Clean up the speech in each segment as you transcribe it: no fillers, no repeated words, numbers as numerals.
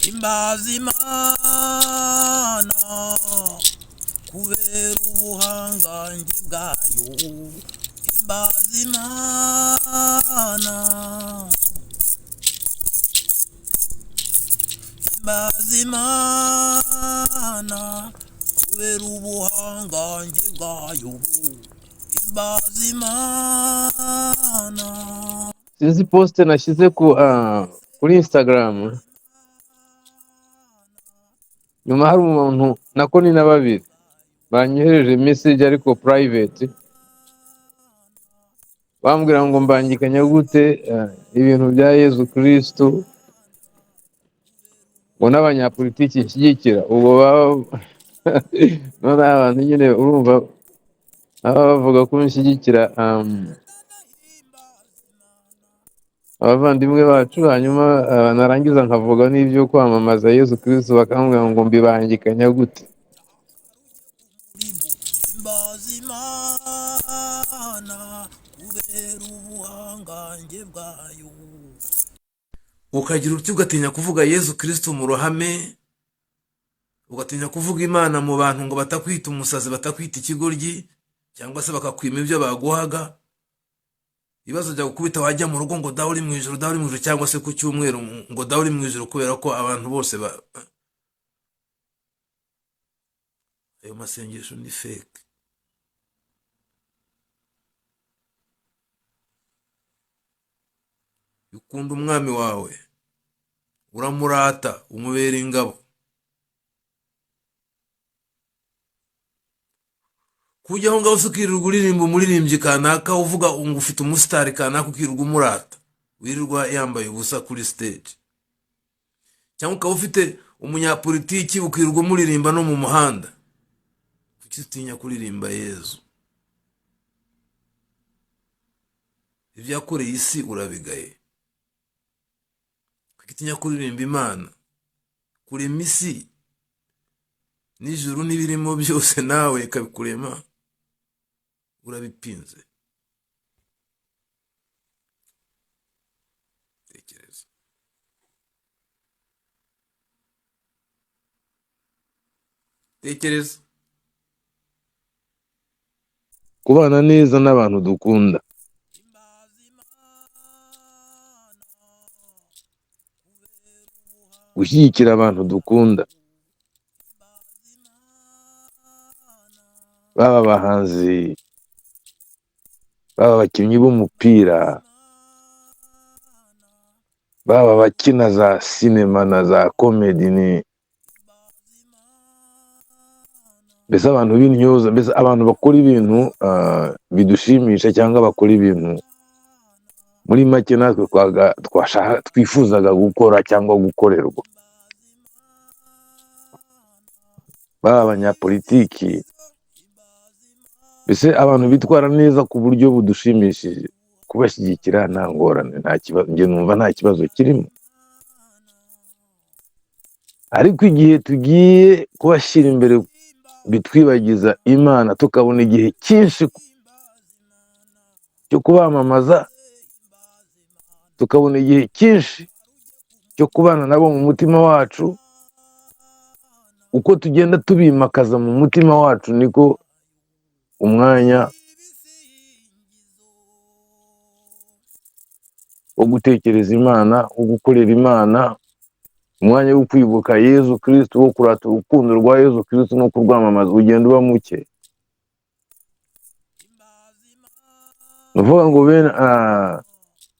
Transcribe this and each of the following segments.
Himbaza Imana kubera ubuhangange bwayo. Himbaza Imana, himbaza Imana kubera ubuhangange bwayo. Himbaza Imana. Sinzi post nashyize kuri Instagram, nyuma hari umuntu nako ni na babiri banyohereje message ariko private, bambwira ngo mbangikanya gute ibintu bya Yezu Kristo ngo n'abanyapolitiki nshyigikira. Ubwo baba none abantu nyine urumva baba bavuga ko nshyigikira abavandimwe bacu, hanyuma narangiza nkavuga n'ibyo kwamamaza Yezu Kristo bakambwira ngo mbibangikanya gute. Himbaza Imana kubera ubuhangange bwayo. Ukagira utyo ugatinya kuvuga Yezu Kristo mu ruhame, ugatinya kuvuga Imana mu bantu ngo batakwita umusazi, batakwita ikigoryi, cyangwa se bakakwima ibyo baguhaga. Ibibazo byagukubita wajya mu rugo ngo dawe uri mu ijuru, dawe uri mu ijuru, cyangwa se ku cyumweru ngo dawe uri mu ijuru, kubera ko abantu bose ayo masengesho ni fake. Ukunda umwami wawe, uramurata, umubera ingabo. Kujya aho ngaho ukirirwa uririmba umuririmbyi kanaka, uvuga ngo ufite umusitari kanaka, ukirirwa umurata, wirirwa yambaye ubusa kuri stage, cyangwa ukaba ufite umunyapolitiki ukirirwa umuririmba no mu muhanda. Kuki utinya kuririmba Yezu? Ibyo yakoreye isi urabigaye. Kuki utinya kuririmba Imana? Kurema isi n'ijuru n'ibirimo byose nawe ikabikurema, urabipinze. Tekereza, tekereza. Kubana neza n'abantu dukunda, gushyigikira abantu dukunda, baba abahanzi, baba abakinnyi b'umupira, baba abakina za sinema na za komedi, ni mbese abantu b'intyoza, mbese abantu bakora ibintu bidushimisha, cyangwa bakora ibintu muri make natwe twifuzaga gukora cyangwa gukorerwa. Baba abanyapolitiki, mbese abantu bitwara neza ku buryo budushimishije, kubashyigikira nta ngorane, nta kibazo, njye numva nta kibazo kirimo. Ariko igihe tugiye kubashyira imbere bitwibagiza Imana, tukabona igihe cyinshi cyo kubamamaza, tukabona igihe cyinshi cyo kubana nabo mu mutima wacu. Uko tugenda tubimakaza mu mutima wacu, niko umwanya wo gutekereza Imana, wo gukorera Imana, umwanya wo kwibuka Yezu Kristo, wo kurata urukundo rwa Yezu Kristo no kurwamamaza ugenda uba muke. Ni ukuvuga ngo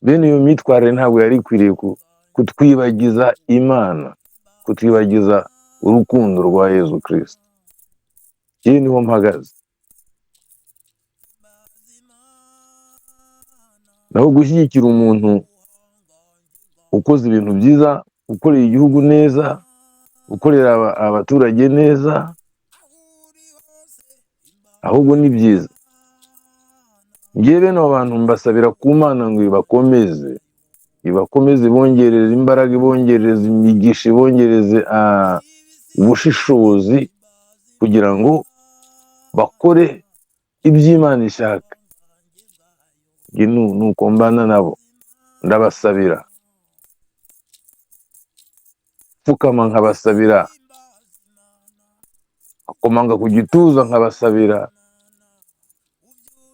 bene iyo myitwarire ntabwo yari ikwiriye kutwibagiza Imana, kutwibagiza urukundo rwa Yezu Kristo. Iyi niho mpagaze. Naho gushyigikira umuntu ukoze ibintu byiza, ukorera igihugu neza, ukorera abaturage neza, ahubwo ni byiza. Ngewe bene abo bantu mbasabira ku Mana ngo ibakomeze, ibakomeze, ibongerere imbaraga, ibongereze imigisha, ibongereze ubushishozi, kugira ngo bakore iby'Imana ishaka. Nge nuko mbana nabo, ndabasabira. Nkapfukama nkabasabira, nkakomanga ku gituza nkabasabira.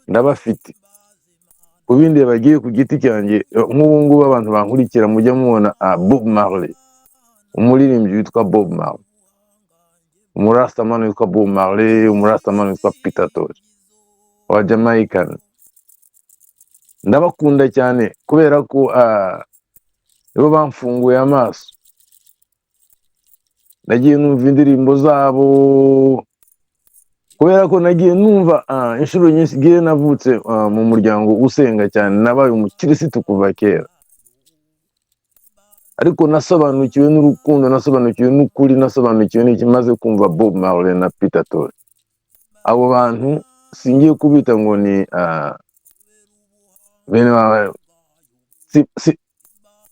Ndabafite. Ku bindi bagiye ku giti cyanjye, nk'ubu ngubu abantu bankurikira mujya mubona Bob Marley, umuririmbyi witwa Bob Marley, umurastamani witwa Bob Marley, umurastamani witwa Peter Tosh wa Jamaican. Ndabakunda cyane kubera ko nibo bamfunguye amaso. Nagiye numva indirimbo zabo kubera ko nagiye numva inshuro nyinshi. Ngiye navutse mu muryango usenga cyane, nabaye umukirisitu kuva kera, ariko nasobanukiwe n'urukundo, nasobanukiwe n'ukuri, nasobanukiwe n'iki maze kumva Bob Marley na Peter Tosh. Abo bantu singiye kubita ngo ni bene si,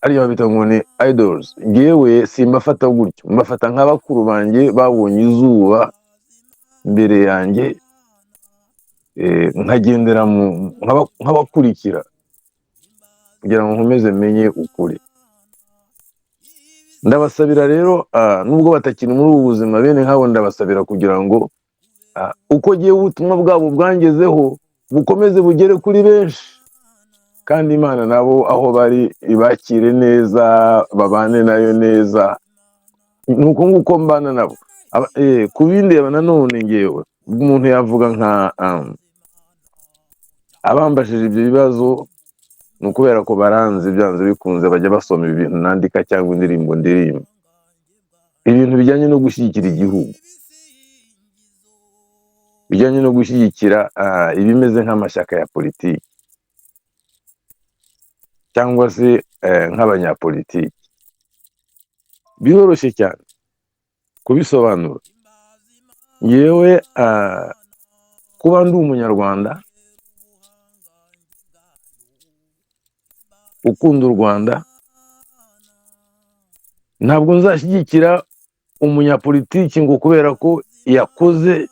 ariyo babita ngo ni idols. Ngewe simbafata gutyo, mbafata nka bakuru banjye babonye izuba mbere yanjye, nkagendera mu nkabakurikira kugira ngo nkomeze menye ukuri. Ndabasabira rero, nubwo batakiri muri ubu buzima, bene nk'abo ndabasabira kugira ngo uko ngiye ubutumwa bwabo bwangezeho bukomeze bugere kuri benshi, kandi Imana nabo aho bari ibakire neza, babane nayo neza. Nuko nguko mbana nabo. Ku bindeba nanone, ngewe umuntu yavuga nka abambajije ibyo bibazo ni ukubera ko baranzi, byanze bikunze bajya basoma ibintu nandika cyangwa indirimbo ndirimba, ibintu bijyanye no gushyigikira igihugu, bijyanye no gushyigikira ibimeze nk'amashyaka ya politiki cyangwa se nk'abanyapolitiki. Biroroshye cyane kubisobanura. Ngewe kuba ndi umunyarwanda ukunda u Rwanda, ntabwo nzashyigikira umunyapolitiki ngo kubera ko yakoze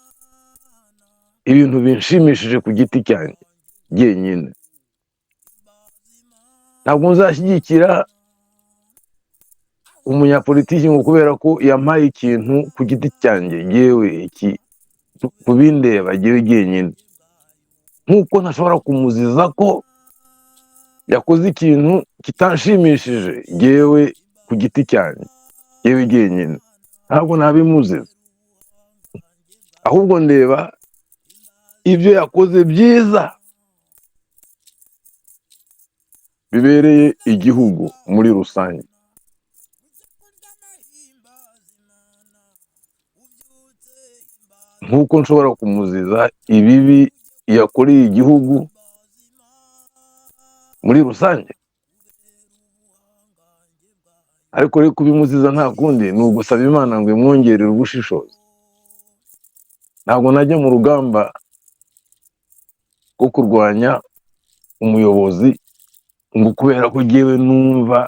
ibintu binshimishije ku giti cyanjye jyenyine. Ntabwo nzashyigikira umunyapolitiki ngo kubera ko yampaye ikintu ku giti cyanjye yewe, iki kubindeba jyewe jyenyine, nk'uko ntashobora kumuziza ko yakoze ikintu kitanshimishije jyewe ku giti cyanjye jyewe jyenyine, ntabwo nabimuziza. Ahubwo ndeba ibyo yakoze byiza bibereye igihugu muri rusange. Nk'uko nshobora kumuziza ibibi yakoreye igihugu muri rusange, ariko rero kubimuziza nta kundi ni ugusaba Imana ngo imwongerere ubushishozi. Ntabwo najya mu rugamba rwo kurwanya umuyobozi ngo kubera ko jyewe numva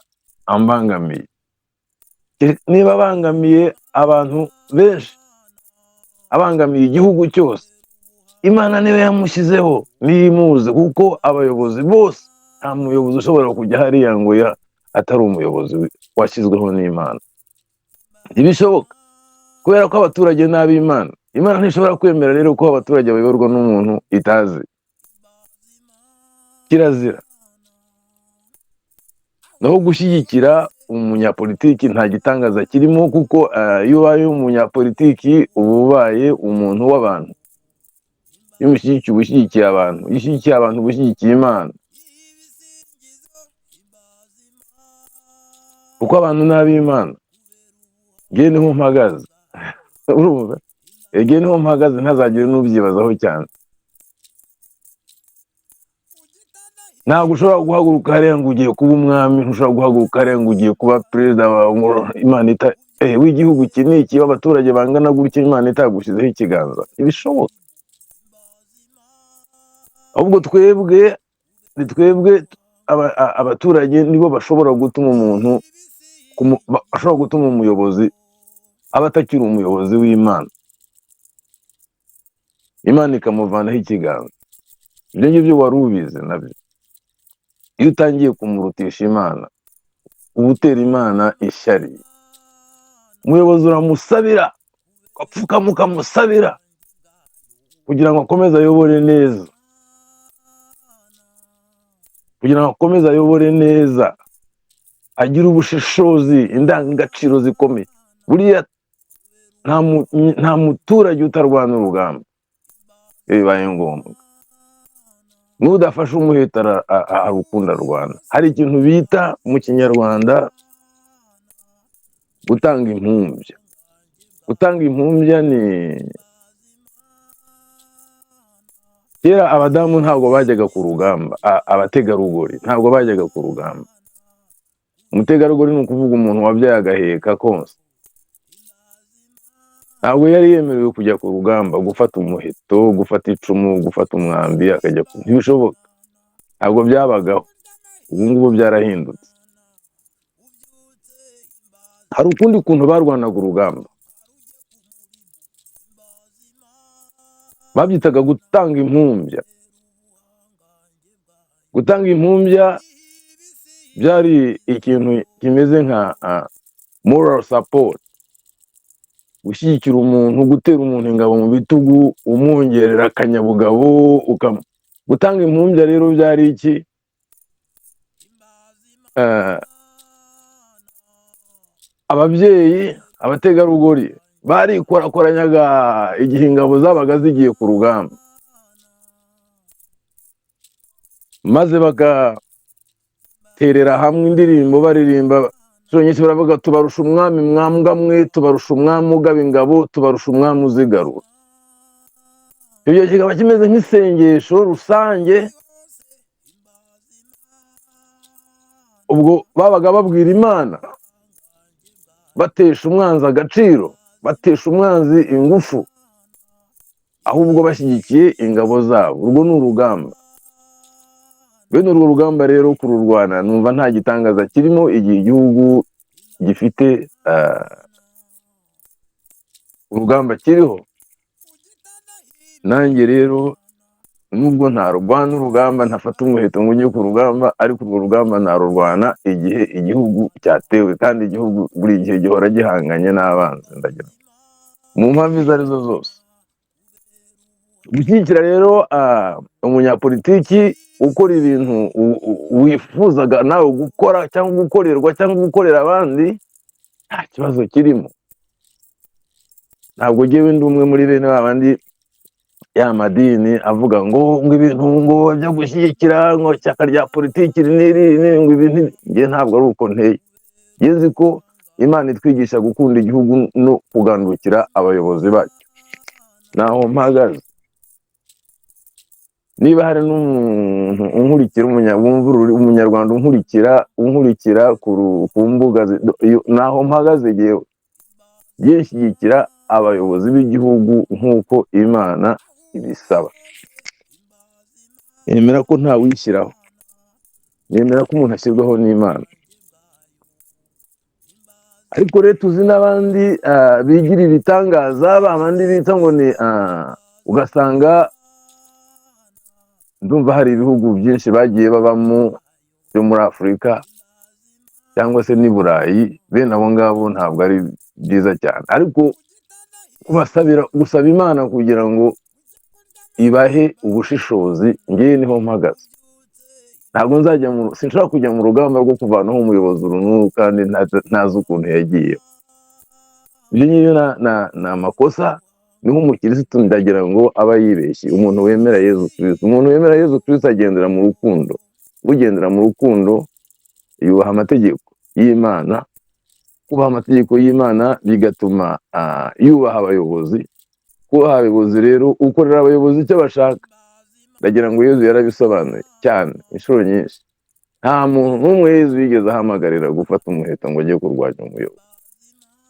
ambangamiye. Niba abangamiye abantu benshi, abangamiye igihugu cyose, Imana niyo yamushyizeho, niyo imuzi, kuko abayobozi bose, nta muyobozi ushobora kujya hariya ngo atari umuyobozi washyizweho n'Imana. Ntibishoboka, kubera ko abaturage ni ab'Imana. Imana ntishobora kwemera rero ko abaturage bayoborwa n'umuntu itazi. Kirazira. Naho gushyigikira umunyapolitiki nta gitangaza kirimo, kuko iyo ubaye umunyapolitiki uba ubaye umuntu w'abantu. Iyo umushyigikiye uba ushyigikiye abantu, iyo ushyigikiye abantu uba ushyigikiye Imana, kuko abantu ni ab'Imana. Ngewe niho mpagaze, urumva? Ngewe niho mpagaze, ntazagire n'ubyibazaho cyane. Ntabwo ushobora guhaguruka hariya ngo ugiye kuba umwami, ntushobora guhaguruka hariya ngo ugiye kuba perezida Imana w'igihugu iki n'iki, w'abaturage bangana gutya, Imana itagushyizeho ikiganza. Ntibishoboka. Ahubwo twebwe, ni twebwe abaturage nibo bashobora gutuma umuntu bashobora gutuma umuyobozi aba atakiri umuyobozi w'Imana, Imana ikamuvanaho ikiganza. Ibyo ngibyo wari ubizi nabyo. Iyo utangiye kumurutisha Imana, uba utera Imana ishyari. Umuyobozi uramusabira, ugapfukama ukamusabira kugira ngo akomeze ayobore neza, kugira ngo akomeze ayobore neza, agire ubushishozi, indangagaciro zikomeye. Buriya nta muturage utarwana urugamba iyo bibaye ngombwa. N'udafashe umuheto arukunda arwana. Hari ikintu bita mu Kinyarwanda gutanga impumbya. Gutanga impumbya ni kera abadamu ntabwo bajyaga ku rugamba, abategarugori ntabwo bajyaga ku rugamba. Umutegarugori ni ukuvuga umuntu wabyaye agaheka konsa, ntabwo yari yemerewe kujya ku rugamba, gufata umuheto, gufata icumu, gufata umwambi akajya ku, ntibishoboka, ntabwo byabagaho. Ubu ngubu byarahindutse. Hari ukundi kuntu barwanaga urugamba, babyitaga gutanga impumbya. Gutanga impumbya byari ikintu kimeze nka moral support, gushyigikira umuntu, gutera umuntu ingabo mu bitugu, umwongerera akanyabugabo. Gutanga impumbya rero byari iki? Ababyeyi, abategarugori barikorakoranyaga igihe ingabo zabaga zigiye ku rugamba, maze bagaterera hamwe indirimbo baririmba inshuro nyinshi, baravuga tubarusha umwami mwambwa mwe, tubarusha umwami ugaba ingabo, tubarusha umwami uzigarura. Ibyo kikaba kimeze nk'isengesho rusange. Ubwo babaga babwira Imana, batesha umwanzi agaciro, batesha umwanzi ingufu, ahubwo bashyigikiye ingabo zabo. Urwo ni urugamba. Bene urwo rugamba rero kururwana numva nta gitangaza kirimo igihe igihugu gifite urugamba kiriho. Nanjye rero nubwo ntarwana urugamba, ntafata umuheto ngo njye ku rugamba, ariko urwo rugamba narurwana igihe igihugu cyatewe, kandi igihugu buri gihe gihora gihanganye n'abanzi, ndagira mu mpamvu izo arizo zose. Gushyigikira rero umunyapolitiki ukora ibintu wifuzaga nawe gukora cyangwa gukorerwa cyangwa gukorera abandi, nta kibazo kirimo. Ntabwo njyewe ndi umwe muri bene ba bandi ya madini avuga ngo ibintu ngo byo gushyigikira ngo ishyaka rya politiki iri n'iri n'iri, ngo ibintu, njye ntabwo ari uko nteye. Njye nzi ko Imana itwigisha gukunda igihugu no kugandukira abayobozi bacyo, naho mpagaze. Niba hari n'umuntu unkurikira, wumva umunyarwanda unkurikira ku mbuga iyo, naho mpagaze njyewe, njye nshyigikira abayobozi b'igihugu nk'uko Imana ibisaba. Nemera ko nta wishyiraho, nemera ko umuntu ashyirwaho n'Imana. Ariko rero tuzi n'abandi bigira ibitangaza, ba bandi bita ngo ni, ugasanga ndumva hari ibihugu byinshi bagiye babamo byo muri Afurika cyangwa se n'i Burayi, bene abo ngabo ntabwo ari byiza cyane. Ariko gusaba Imana kugira ngo ibahe ubushishozi, ngewe niho mpagaze. Ntabwo nzajya mu, sinshobora kujya mu rugamba rwo kuvanaho umuyobozi uru n'uru kandi ntazi ukuntu yagiye. Ibyo ngibyo ni amakosa. Niho umukirisitu ndagira ngo aba yibeshye. Umuntu wemera Yezu Kristo, umuntu wemera Yezu Kristo agendera mu rukundo. Ugendera mu rukundo yubaha amategeko y'Imana. Kubaha amategeko y'Imana bigatuma yubaha abayobozi. Kubaha abayobozi rero, ukorera abayobozi icyo bashaka. Ndagira ngo Yezu yarabisobanuye cyane inshuro nyinshi. Nta muntu n'umwe Yezu yigeze ahamagarira gufata umuheto ngo ajye kurwanya umuyobozi.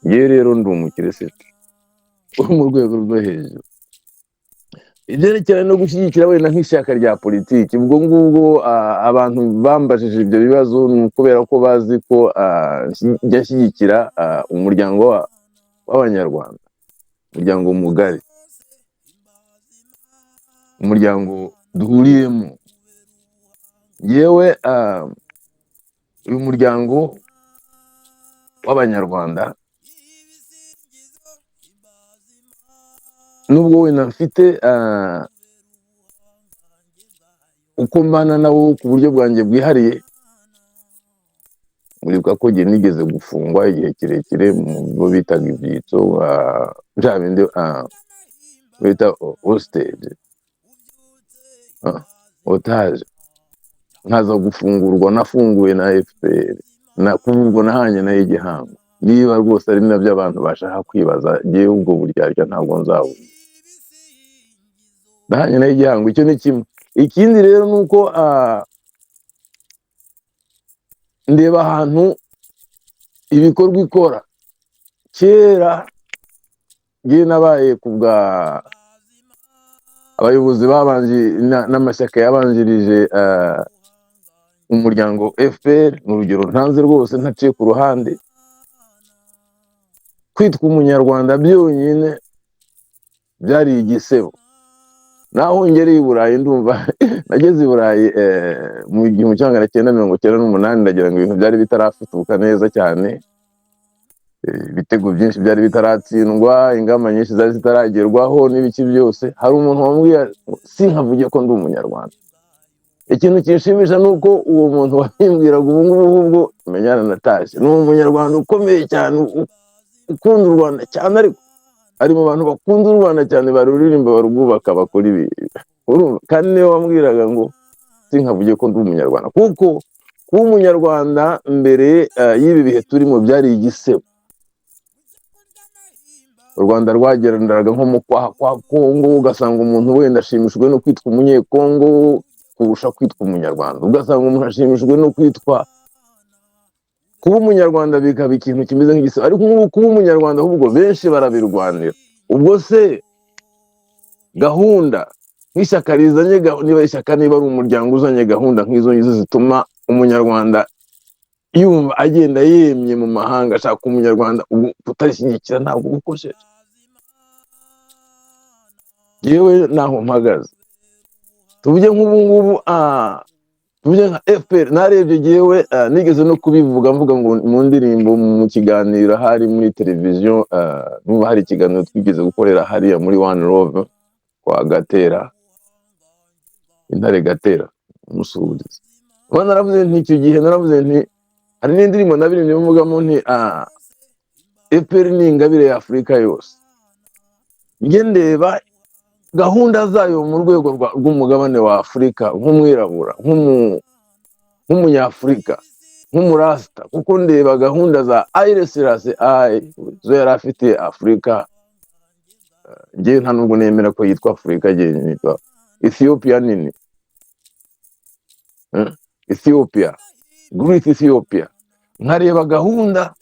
Njyewe rero ndi umukirisitu wo mu rwego rwo hejuru. Ibyerekeranye no gushyigikira wenda nk'ishyaka rya politiki, ubwo ngubwo abantu bambajije ibyo bibazo ni ukubera ko bazi ko njya nshyigikira umuryango w'Abanyarwanda, umuryango mugari, umuryango duhuriyemo. Yewe, uyu muryango w'Abanyarwanda Nubwo wenda mfite uko mbana nabo ku buryo bwanjye bwihariye. Muribuka ko njye nigeze gufungwa igihe kirekire mu bo bitaga ibyitso, bya bindi bita hostage, otage, nkaza gufungurwa, nafunguwe na FPR, na kuva nahanye nayo igihango. Niba rwose ari nabyo abantu bashaka kwibaza, ngewe ubwo buryarya ntabwo nzabona. Nahanye nayo igihango, icyo ni kimwe. Ikindi rero ni uko ndeba ahantu ibikorwa ikora. Kera ngewe nabaye ku bwa abayobozi babanje n'amashyaka yabanjirije umuryango FPR. Ni urugero ntanze rwose ntaciye ku ruhande. Kwitwa Umunyarwanda byonyine byari igisebo. Naho ngereye i Burayi, ndumva nageze i Burayi mu 1998, ndagira ngo ibintu byari bitarafutuka neza cyane, ibitego byinshi byari bitaratsindwa, ingamba nyinshi zari zitaragerwaho n'ibiki byose. Hari umuntu wambwiye ngo sinkavuge ko ndi Umunyarwanda. Ikintu kinshimisha ni uko uwo muntu wabimbwiraga ubu ngubu ahubwo menya yaranatashye. Ni Umunyarwanda ukomeye cyane, ukunda u Rwanda cyane, ariko ari mu bantu bakunda u Rwanda cyane, baruririmba, barwubaka, bakora ibi. Urumva, kandi niwe wambwiraga ngo sinkavuge ko ndi Umunyarwanda, kuko kuba Umunyarwanda mbere y'ibi bihe turimo byari igisebo. U Rwanda rwagenderaga nko mu kwaha kwa Kongo, ugasanga umuntu wenda ashimishijwe no kwitwa Umunyekongo kurusha kwitwa Umunyarwanda, ugasanga umuntu ashimishijwe no kwitwa kuba Umunyarwanda bikaba ikintu kimeze nk'igisebo. Ariko nk'ubu kuba Umunyarwanda ahubwo benshi barabirwanira. Ubwo se gahunda nk'ishyaka rizanye niba ishyaka, niba ari umuryango uzanye gahunda nk'izo ngizo zituma Umunyarwanda yumva agenda yemye mu mahanga ashaka Umunyarwanda, ubu kutarishyigikira ntabwo bukosheje. Yewe, naho mpagaze, tuvuge nk'ubu ngubu, tuvuge nka FPR, narebye yewe, nigeze no kubivuga, mvuga ngo mu ndirimbo, mu kiganiro hari muri televiziyo, numva hari ikiganiro twigeze gukorera hariya muri One Love kwa Gatera, Intare Gatera umusuhuriza. Uba naravuze nti, icyo gihe naravuze nti hari n'indirimbo nabirimbye mvugamo nti FPR ni ingabire ya Afurika yose. Njye ndeba gahunda zayo mu rwego rw'umugabane wa Afurika, nk'umwirabura, nk'Umunyafurika, nk'umurasita, kuko ndeba gahunda za Haile Selassie I zo yari afitiye Afurika. Njyewe nta nubwo nemera ko yitwa Afurika, njye yitwa Ethiopia nini. Ethiopia, Great Ethiopia. Nkareba gahunda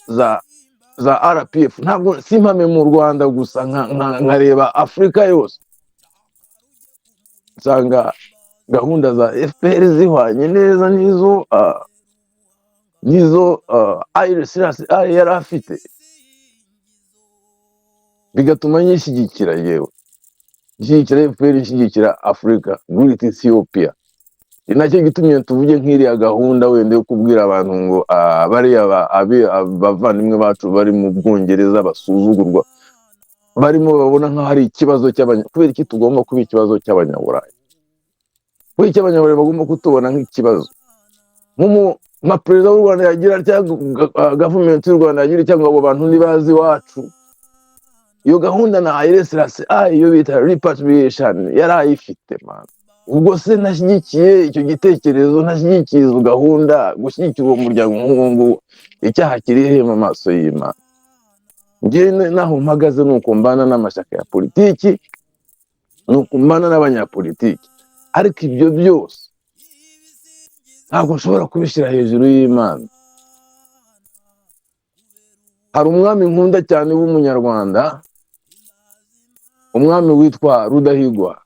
za RPF, ntabwo simpame mu Rwanda gusa, nkareba Afurika yose, nsanga gahunda za FPR zihwanye neza n'izo Haile Selassie I yari afite, bigatuma nyishyigikira. Yewe, nshyigikira FPR, nshyigikira Afurika, Great Ethiopia. Ni nacyo gitumye tuvuge nk'iriya gahunda wenda yo kubwira abantu ngo bariya abavandimwe bacu bari mu Bwongereza basuzugurwa, barimo babona nk'aho ari ikibazo cy'abanya. Kubera iki tugomba kuba ikibazo cy'Abanyaburayi? Kubera iki Abanyaburayi bagomba kutubona nk'ikibazo? Nka perezida w'u Rwanda yagira cyangwa gavumenti y'u Rwanda yagira, cyangwa abo bantu ntibazi iwacu. Iyo gahunda na Haile Selassie iyo bita repatriation yari ayifite, man. Ubwo se ntashyigikiye icyo gitekerezo, ntashyigikiye izo gahunda, gushyigikira uwo muryango nk'uwo nguwo, icyaha kiri he mu maso y'Imana? Njyewe naho mpagaze ni uko mbana n'amashyaka ya politiki, ni uko mbana n'abanyapolitiki, ariko ibyo byose ntabwo nshobora kubishyira hejuru y'Imana. Hari umwami nkunda cyane w'Umunyarwanda, umwami witwa Rudahigwa.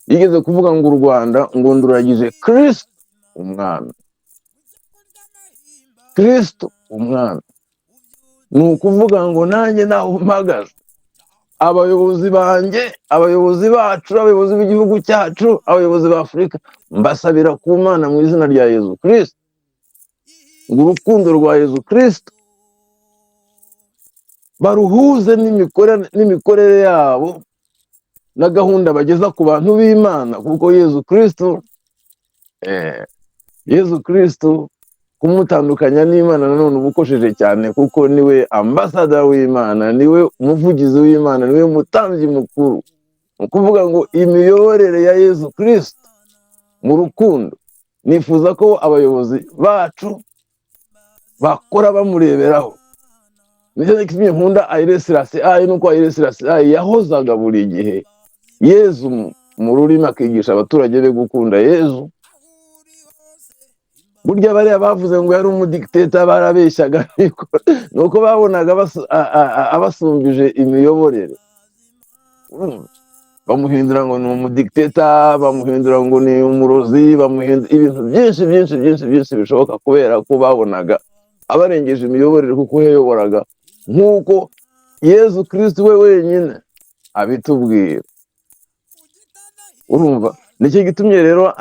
Yigeze kuvuga ngo u Rwanda ngo nduragije Kristo umwami. Kristo umwami, ni ukuvuga ngo nanjye naho mpagaze, abayobozi banjye, abayobozi bacu, abayobozi b'igihugu cyacu, abayobozi ba Afurika, mbasabira ku Mana mu izina rya Yezu Kristo ngo urukundo rwa Yezu Kristo baruhuze n'imikorere yabo. Na gahunda bageza ku bantu b'Imana, kuko Yezu Kristo kumutandukanya n'Imana nanone uba ukosheje cyane, kuko niwe ambassador w'Imana, niwe umuvugizi w'Imana, niwe mutambyi mukuru. Ni ukuvuga ngo imiyoborere ya Yezu Kristo mu rukundo, nifuza ko abayobozi bacu bakora bamureberaho. Nicyo gitumye nkunda Haile Selassie I, nuko Haile Selassie I yahozaga buri gihe Yezu mu rurimi, akigisha abaturage be gukunda Yezu. Burya bariya bavuze ngo yari umudikiteta barabeshyaga, nuko babonaga abasumbije imiyoborere. Urumva? Bamuhindura ngo ni umudikiteta, bamuhindura ngo ni umurozi, bamuhindura ibintu byinshi byinshi byinshi byinshi bishoboka, kubera ko babonaga abarengeje imiyoborere, kuko yayoboraga nk'uko Yezu Kristo we wenyine abitubwira. Urumva, nicyo gitumye rero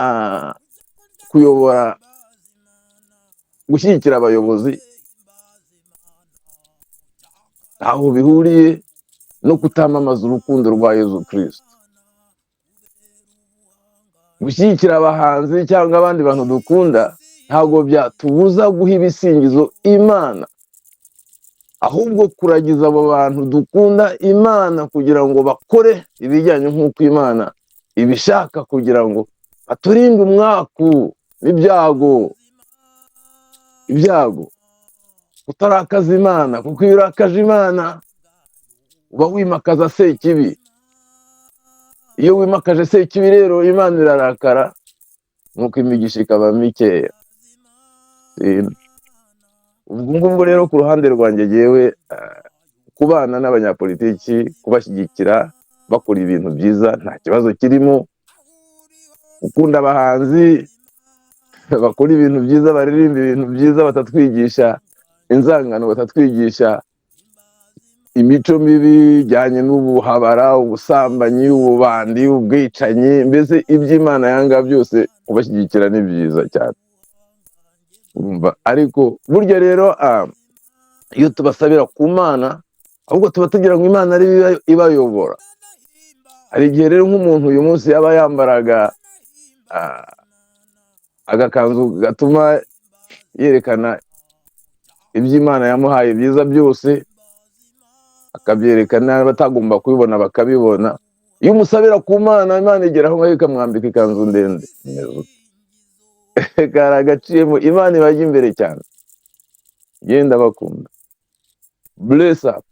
kuyobora, gushyigikira abayobozi ntaho bihuriye no kutamamaza urukundo rwa Yezu Kristo. Gushyigikira abahanzi cyangwa abandi bantu dukunda ntabwo byatubuza guha ibisingizo Imana, ahubwo kuragiza abo bantu dukunda Imana kugira ngo bakore ibijyanye nk'uko Imana ibishaka, kugira ngo baturinde umwaku n'ibyago. Ibyago kutarakaza Imana, kuko iyo urakaje Imana uba wimakaza Sekibi. Iyo wimakaje Sekibi rero, Imana irarakara, nuko imigisha ikaba mikeya. Ubwo ngubwo rero, ku ruhande rwanjye jyewe, kubana n'abanyapolitiki, kubashyigikira bakora ibintu byiza, nta kibazo kirimo. Gukunda abahanzi bakora ibintu byiza, baririmba ibintu byiza, batatwigisha inzangano, batatwigisha imico mibi ijyanye n'ubuhabara, ubusambanyi, ububandi, ubwicanyi, mbese iby'Imana yanga byose, kubashyigikira ni byiza cyane. Urumva? Ariko burya rero, iyo tubasabira ku Mana, ahubwo tuba tugira ngo Imana ari yo ibayobora. Hari igihe rero nk'umuntu uyu munsi yaba yambaraga agakanzu gatuma yerekana iby'Imana yamuhaye byiza byose, akabyerekana, abatagomba kubibona bakabibona. Iyo umusabira ku Mana, Imana igera aho ngaho ikamwambika ikanzu ndende. Kari agaciyemo, Imana ibajya imbere cyane. Genda bakunda, bless up.